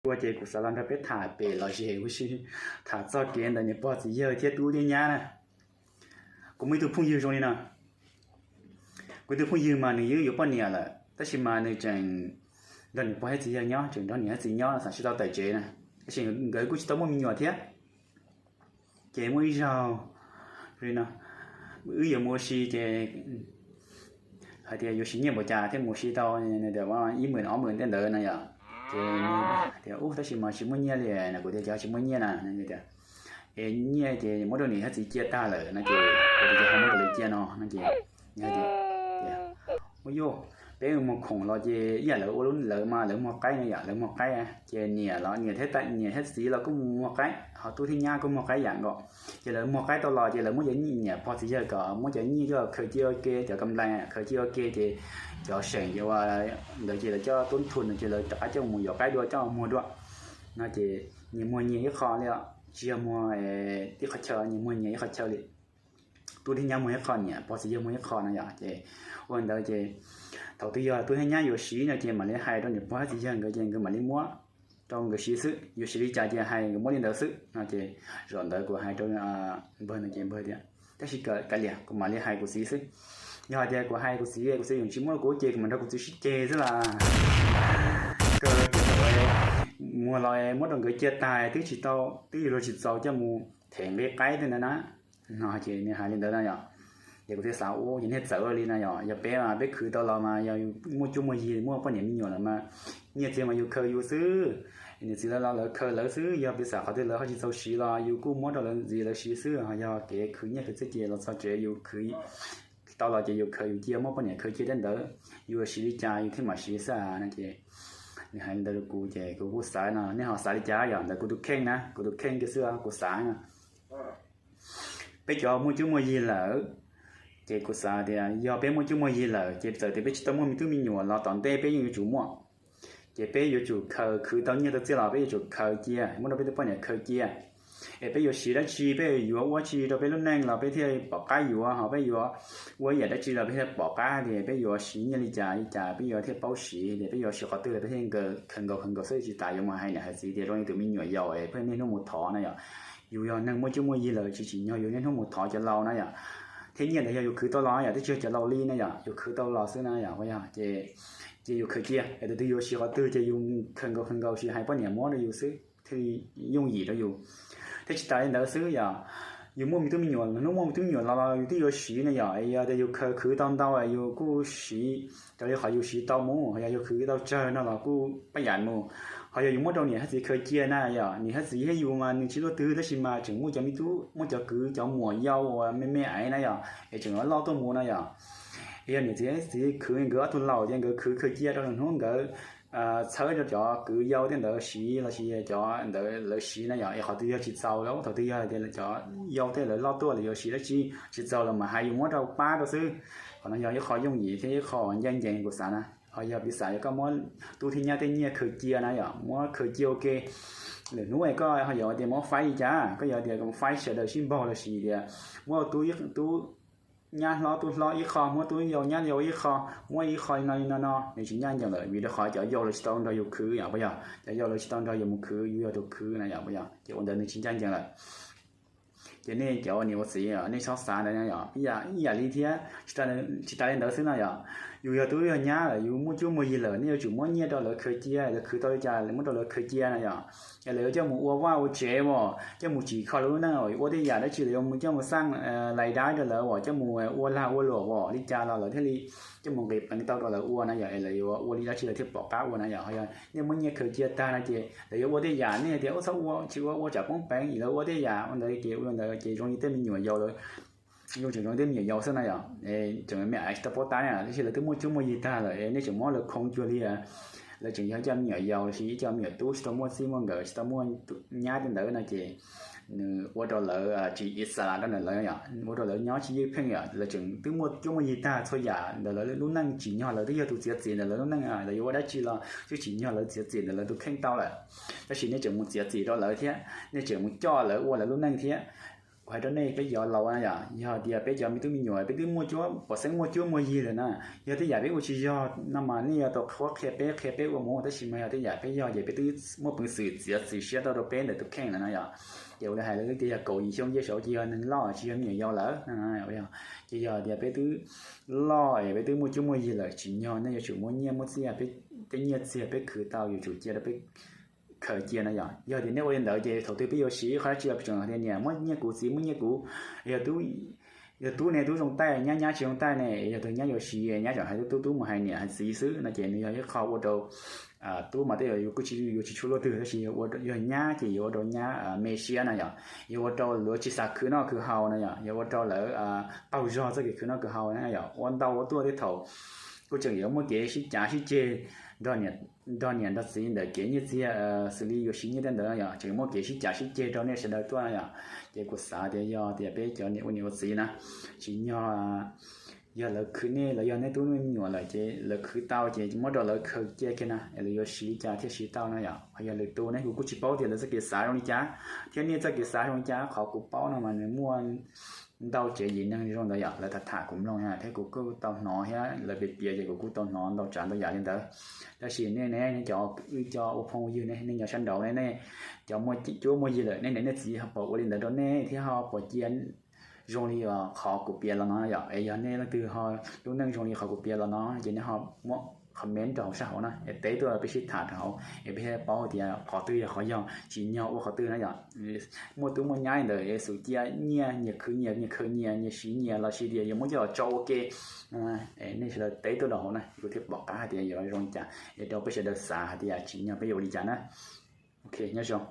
Ua ces kuv xav los nrog peb tham pem los zem ua si, tham txog kev ntawm niam pog txiv yawg thiab tub thiab nyab na. Kuv muaj ib tug phooj ywg zoo li no. Kuv ib tug phooj ywg mas nws yeej yuav poj niam lawm, tab sis mas nws tseem nrog niam pog thiab txiv yawg nyob, tseem nrog niam thiab txiv nyob, xav tsis tau tawm tsev na. Tab sis nkawd kuj tsis tau muaj me nyuam thiab. Ces muaj ib zaug li no, wb yuav mus ua si ces hais tias yuav siv nyiaj npaum cas thiaj mus ua si tau, tias ib hmos ob hmos tej ntawd no yom. Ces tias ub, tab sis mas tsis muaj nyiaj li no. Kuv tias cas tsis muaj nyiaj na? Tias es nyiaj ces muab rau niam thiab txiv cia tag lawm no ces kuv tias ces ho muab rau lawv cia no no ces tias ua yus, peb mus khoom los ces ib yam lawv ua lub, lawv mas lawv muag qaib no yom, lawv muag qaib ces niam los niam thiab niam thiab txiv los kuj mus muag qaib, ho tub thiab nyab kuj muag qaib yam nkaus. Ces lawv muag qaib tau los ces lawv muab cov niam pog txiv yawg kom muab cov nyiaj coj khaws cia ua ke, cov kam nplais khaws cia ua ke ces cov seem ces ua ntawd ces lawv coj tub thu no ces lawv rov qab coj mus yuav qaib dua, coj muag dua no ces nyias muag nyias ib qho li, tsis yog muag ib qhov chaw, nyias muag nyias ib qhov chaw li. Tub thiab nyab muag ib qho, niam pog txiv yawg muag ib qho no yom. Ces ua ntawd ces thaum twg yog tub thiab nyab yuav siv no ces mam li hais rau niam pog thiab txiv yawg nkawd ces nkawd mam li muab rau nkawd siv xwb. Yuav siv li cas ces hais nkawd muab li ntawd xwb no ces zaum ntawd kuv hais rau npawg no ces npawg tias tab sis kav liam, kuv mam li hais kuv txiv xwb. Yog hais tias kuv hais kuv txiv, kuv txiv yeej tsis muab rau kuv ces kuv mam nrog kuv txiv sib ceg xwb las. Kawg thaum muag los muab rau nkawd cia tag twb tsis tau, twb yuav luag tsis txaus coj mus them nqi qaib tej ntawd na. No ces nws hais li ntawd no yom. Ces kuv thiaj xav ua ces niag txawv li no yom, yog peb mas peb khwv tau los mas yog muaj cuab muaj yig muaj poj niam me nyuam lawm mas nyiaj txiag mas yus khaws yus xwb, niam txiv lawv los lawv khaws lawv xwb. Yog piv xam qhov twg lawv ho tsis txaus siv los yus kuj muab rau lawv ntxiv lawv siv xwb. Yog kev khwv nyiaj khwv txiag ces los txog tsev yus khwv tau los ces yus khaws yus cia, muab poj niam khaws cia tej ntawd, yus siv li cas yus thiaj mam siv xwb no ces nws hais li ntawd rau kuv ces kuv kuj xav no, nej ho xav li cas yom, ntawm kuv tus kheej na, kuv tus kheej kiag xwb kuv xav no. Peb cov muaj cuab muaj yig lawm, ces kuv xav tias yog peb muaj cuab muaj yig lawm ces txawm tias peb tsis tau muaj me tub me nyuam los tom ntej peb yeej yuav tsum muaj. Ces peb yuav tsum khaws, khwv tau nyiaj tau txiag los peb yuav tsum khaws cia, muab rau peb tus poj niam khaws cia. Es peb yuav siv dab tsi, peb yuav ua tsi rau peb lub neej los peb thiaj pom qab yuav, ho peb yuav ua ib yam dab tsi los peb thiaj pom qab tias peb yuav siv nyiaj li cas li cas, peb yuav thiaj paub siv tias peb yuav siv qhov twg los peb thiaj khaws nkaus khaws nkaus xwb, tsis tas yuav mus hais niam hais txiv tias zoo li tus me nyuam yaus es pheej niaj hnub mus thov na yom. Yus yog neeg muaj cuab muaj yig lawm tsis tsim nyog yus niaj hnub mus thov cov laus na yom. Thiab nyiaj ntawd yog yus khwv tau los yom, twb tsis yog cov laus li na yom, yus khwv tau los xwb na yom. Ces, ces yus khaws cia es tus twg yuav siv qhov twg ces yus khaws nkaus khaws nkaus siv, hais poj niam muab rau yus xwb thiaj li yooj yim rau yus. Thiab tsis tas li ntawd xwb yom, yus muaj me tub me nyuam, hnub muaj me tub me nyuam los los yus twb yuav siv na yom. Yog tias yus khaws khwv tau ntau yus kuj siv raws li qhov yus siv tau mus, yog yus khwv tau tsawg no los kuj paj yam mus. Ho yog yus muab rau niam thiab txiv khaws cia na yom, niam thiab txiv thiab yus mas nws tsis luaj twg tab sis mas tseem muaj cov me tub, muaj cov kwv cov muam yau uas me me aiv na yom, es tseem loj tuaj mus na yom. Yog niam txiv txiv khwv nkawd ob tug laus ces nkawd khwv khaws cia rau hnub nkawd txhawb rau cov kwv yau tej ntawd siv lossis cov ntawd lawv siv na yom. Es qhov twg yog tsis txaus, thaum twg yog tias cov yau tej lawv loj tuaj lawv yuav siv dab tsi tsis txaus los mas hais yus muab rau pab rau xwb. Qhov no yog ib qho yooj yim thiab ib qho ncaj ncees kuv xav na. Ho yog piv xam yog koj muab tub thiab nyab tej nyiaj khaws cia na yom, muab khaws cia ua ke, lwm hnub koj ho yuav tias muab faib li cas, koj yuav tias faib sawv daws sib npaug lossis tias muab tub, tub nyab hlob tub hlob ib qho, muab tub yau nyab yau ib qho, muab ib qho li no li no no, nws tsis ncaj ncees lawm vim rau qhov cov yau lawv tsis tau nrog yus khwv yom, puas yog? Cov yau lawv tsis tau nrog yus mus khwv, yus yog tus khwv na yom, puas yog? Ces ua ntawd nws tsis ncaj ncees lawm. Ces nej cov ua niam ua txiv nej txhob xav ntawd yom, ib yam li thiab. Tsis tas li ntawd xwb no yom, yus yog tub yog nyab lawm, yus muaj cuab muaj yig lawm, nej yuav tsum muab nyiaj rau lawv khaws cia, lawv khwv tau li cas muab rau lawv khaws cia na yom. Es lawv yuav coj mus ua vaj ua tsev as, coj mus tsim kho lawv lub neej as, ua tej yam dab tsi lawv yuav mus coj mus xaj lais dab rau lawv as, coj mus ua lag ua luam as li cas los lawv thiaj li coj mus nqis peev tau rau lawv ua na yom. Es lawv yuav ua li dab tsi lawv thiaj pom qab ua na yom. Ho yog nej muab nyiaj khaws cia tag no ces lawv yuav ua tej yam nej tias ua txhob ua, tsis ua, ua tsam poob peev, lawv ua tej yam ua ntawd ces ua ntawd ces zoo li tej me nyuam yaus lawm. Yus tseem zoo tej me nyuam yaus xwb na yom, tseem me aiv tsis tau paub tab, tab sis lawv twb muaj cuab muaj yig tag lawm es nej tseem muab lawv khoo cuag li lawv tseem yog cov me nyuam yaus lossis ib cov me nyuam tub tsis tau muaj txij muaj nkawm, tsis tau muaj nyab tej ntawd no ces nws ua rau lawv tsis ib xas rau ntawm lawv yom, ua rau lawv nyob tsis ywj pheej yom. Lawv tseem twb muaj cuab muaj yig tag, txhua yam ntawm lawv lub neej tsim nyog lawv twb yog tus txiav txim ntawm lawv lub neej, lawv yuav ua dab tsi los twb tsim nyog lawv txiav txim ntawm lawv tus kheej tau lawm. Tab sis nej tseem mus txiav txim rau lawv thiab, nej tseem mus coj lawv ua lawv lub neej thiab. Kuv hais rau nej peb cov laus na yom, yog tias peb cov me tub me nyuam peb twb muaj cuab, pom xeeb muaj cuab muaj yig lawm na, yog tej yam peb ua tsis yog no mas nej yuav tau qhuab qhia peb, qhia peb ua mus, tab sis mas yog tej yam peb yog ces peb twb muaj peev xwm txiav txim siab tau rau peb ntawm tus kheej lawm no yom. Ces ua li hais lawv tias yog kaum yim xyoo nce saud ces yog neeg loj tsis yog me nyuam yaus lawm. Ces yog tias peb twb loj es peb twb muaj cuab muaj yig lawm, tsim nyog nej yuav tsum muab nyiaj muab txiaj, tej nyiaj txiag peb khwv tau yuav tsum cia rau peb khaws cia no yom. Yog tias nej ua li ntawd ces thaum twg peb yuav siv qhov dab tsi los peb tseem hais tias niam muab nyiaj kuv, txiv muab nyiaj kuv, yog tub ne tub zoo taij, nyab nyab tsis zoo taij ne, yog tus nyab yuav siv, nyab tseem hais tub, tub mus hais niam hais txiv xwb no ces nws yog ib qho ua rau tub mas tej zaum kuj tsis, yuav tsis tshua luaj twg, tab sis yog nyab ces yuav ua rau nyab me siab na yom, yuav ua rau lawv tsis xav khwv noj khwv haus na yom, yuav ua rau lawv qaug zog txoj kev khwv noj khwv haus na yom, ua ntau ua tuaj tej thaum kuj tseem yuav muaj kev sib cav sib ceg nrog niam nrog txiv ntawm kev nyiaj txiag xws li yuav siv nyiaj tej ntawd no yom, tseem muaj kev sib cav sib ceg rau nej sawv daws tuaj no yom. Ces kuv xav tias yog tias peb cov niam ua niam ua txiv na, tsim nyog yog lawv khwv nej los yog nej tub me nyuam lawm ces lawv khwv tau ces muab rau lawv khaws cia kiag na, es lawv yuav siv li cas thiaj siv tau no yom. Ho yog lwm tus ne kuv kuj tsis paub tias lawv txoj kev xav zoo li cas thiab nej txoj kev xav zoo li cas, qhov kuv paub no mas nws muaj ntau tsev yim neeg zoo ntawd yom, lawv tham tham kuv mloog thiab kuv kuj tau hnov thiab lawv piav piav ces kuv kuj tau hnov ntau tsav ntau yam li ntawd. Tab sis nej ne, nej cov wb cov ua phooj ua ywg ne, nej nyob sab nraud ne, nej cov muaj cuab muaj yig lawm, nej niam nej txiv ho pom ua li ntawd rau nej thiab ho pom cia zoo li qhov kuv piav los no yom, es yog nej leej twg ho lub neej zoo li qhov kuv piav los no ces nej ho muab comment rau hauv sab hauv na, es teb tuaj peb sib tham rau hauv es peb thiaj paub tias qhov twg yog qhov yog, tsim nyog ua qhov twg na yom. Muaj tub muaj nyab li ntawd es xub cia nyiaj nyias khwv nyias, nyias khaws nyias, nyias siv nyias los sis tias yuav muab coj los tso ua ke. Nej sawv daws teb tuaj rau hauv na, kuv thiaj pom qab hais tias yuav zoo li cas es rau peb sawv daws xav hais tias tsim nyog peb yuav ua li cas na. Ok, nyob zoo.